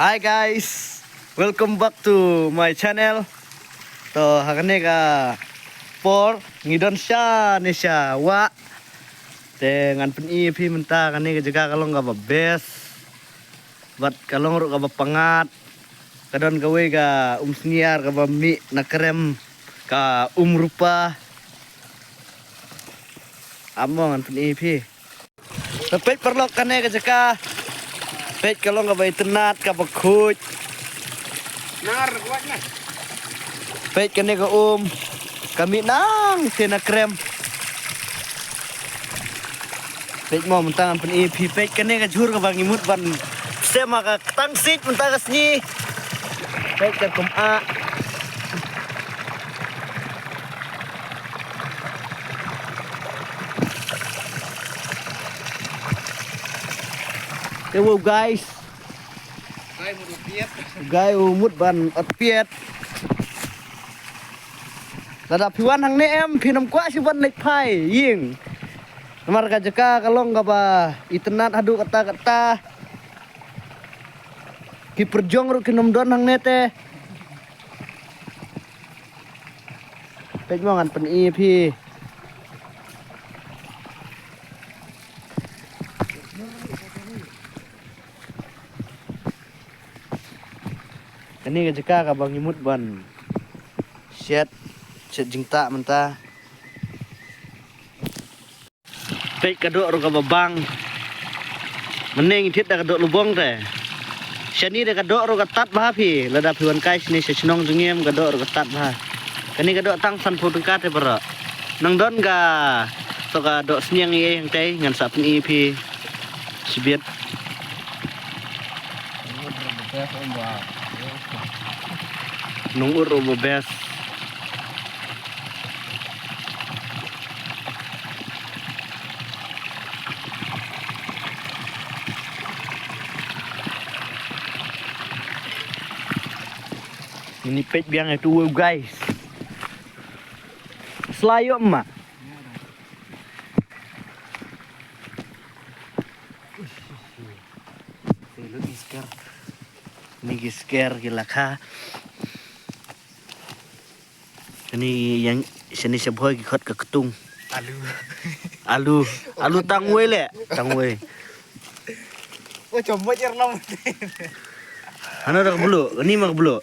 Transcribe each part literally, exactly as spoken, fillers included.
Hi guys, welcome back to my channel. To ha kane ka por ngi don shane sha wah. Te ngan pyni phi mynta kane ka jaka ka long kaba best. Bad ka long ruh kaba pyngngad. Ka don kawei ka umsngiar kaba mih na krem ka umrupa. Amo ngan pyni phi. Te peit paralok kane ka jaka. Peit ka long kaba itynnad kaba khuid. Peit kane ka um ka mih nangta na krem. Peit mo mynta ngan pyni phi, peit kane ka jhur kaba ngi mut ban sem ha ka ktang siej mynta ka sngi. Peit ka kum ah. Te wow guys. Guys, u mut ban ot piet. Lada phi wan hangne em phin ym kwah shuh ban leit phai ïing. Namar ka jaka ka long kaba itynnad haduh katta katta. Ki pyrjong ruh kin ym don hangne te. Peit mo ngan pyni phi. Kane ka jaka kaba ngi mut ban shet, shet jingtah mynta. Peit ka doh ruh kaba bang. Mynne ngi thied da ka doh lubong te. Shane da ka doh ruh ka tad bha phi. Lada phi wan kai shane sha shnong jong ngi em ka doh ruh ka tad bha. Kane ka doh tang sanphew tyngka te baroh. Nang don ka, to ka doh sniang ei ei hangtei ngan sa pyni phi. Shibit. Nong ur ruh ba best. Ini peit biang itu, guys. Selayo emak. Te lut ngi sker. Ni ki sker ki lakha. Ni yang sini shabhoi ki khot ka ktung. Alu. Alu. Alu tang wei le. Tang wei. Oh, coba jer lam. Hana dah bulu. Ni mak bulu.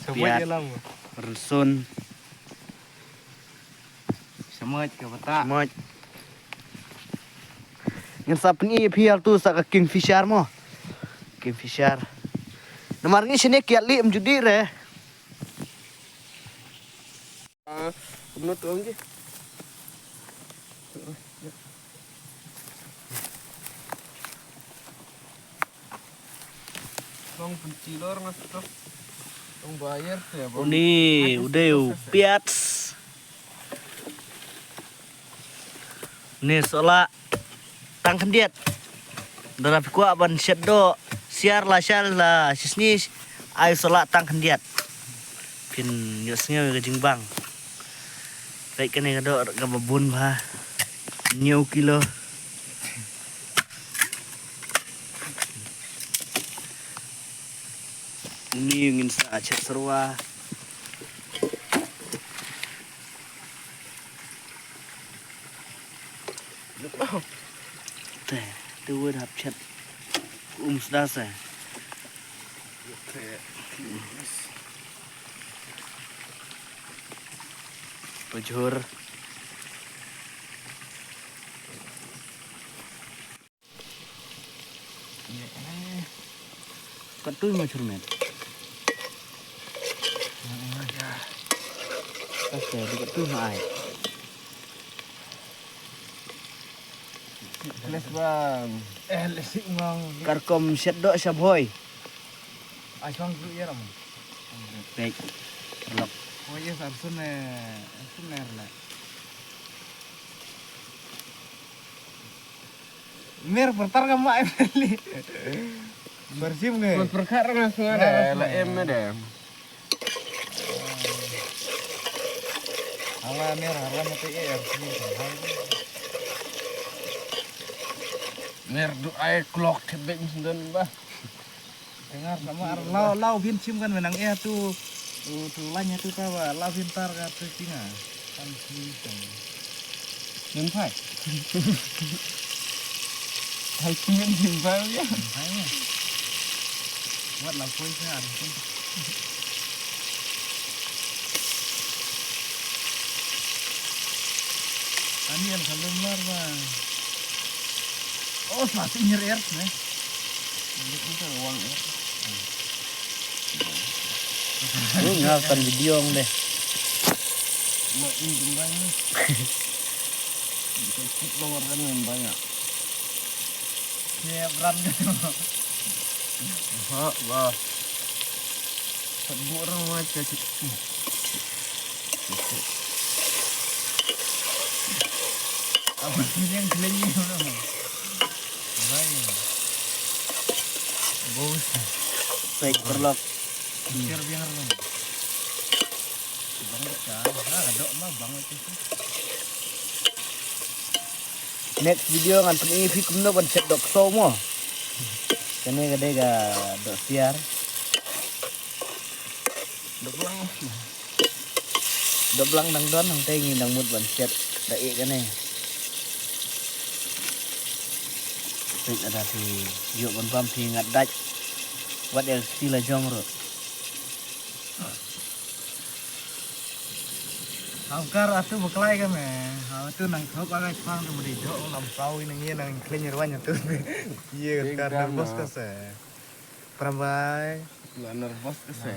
Coba jer lam. Rensun. Samoit ka bata. Samoit. Ngan sa pyni ïa phi haltu sa ka kingfisher mo. Kingfisher. Namar ngi shane kiat li em judi re. Ah, kumno tu ong ji? Long pentilor ngas tu. Long bayar tu ya. Uni udah piat. Ni sola tang khyndiat. Dara phi kwah ban shet doh siar la shal la shisni ai sola tang khyndiat. Phin ïoh sngew ka jingbang. Peit kane ka doh kaba bun bha. Hynñiew kilo. Uni ngin sa chet serwa. Te, te wad hap chet. Um sda se. Pajur. Kat tu ma churmet. Aste, kat tu ma ai. Kles bang. Eh, lesik bang. Karkom shet doh shabhoi. Ai bang tu ya ram. Baik. Lok. Oh yes, arsun eh, arsun eh la. Mer pertar ka ma em li. Bersim nge. Perkar ngas ngada la em de. Ala mer haram te er. Mer du ai klok te bek sendon ba. Dengar sama ar lao lao bin chim kan menang eh tu. Tu tu lanya tu ka ba lao bin tar ka tu chinga. Kan si kan. Nen phai. Hai pin nen phai ya. Hai ya. Wat la poi sa ar pun. Ani em khalem mar ba. Oh, sa si nyer er ne. Ini kan ruang er. Lu ngal kan video ng deh. Ma in jumbai ni. Kita kit nomor kan yang banyak. Siap ram gitu. Ha, wah. Sat bu orang macam cik. Apa sih yang keliling gitu? Baik. Bos. Baik perlok. Biar biar. Bang ka, ha, dok ma bang tu. Next video ngan pyni phi kumno ban shet dok so mo. Kane ka dei ka dok siar. Dok lang. Dok lang dang don hangtai ngi dang mut ban shet da e kane. Peit ada phi ïoh ban bam phi ngat dait. Wat ïa kti la jong ruh. Hangkar atu baklai ka me. Atu nang thok aga chpang tu mudi jok lam pau nang ye nang khleng rwan atu. Ye kar nervous ka se. Prambai. La nervous ka se.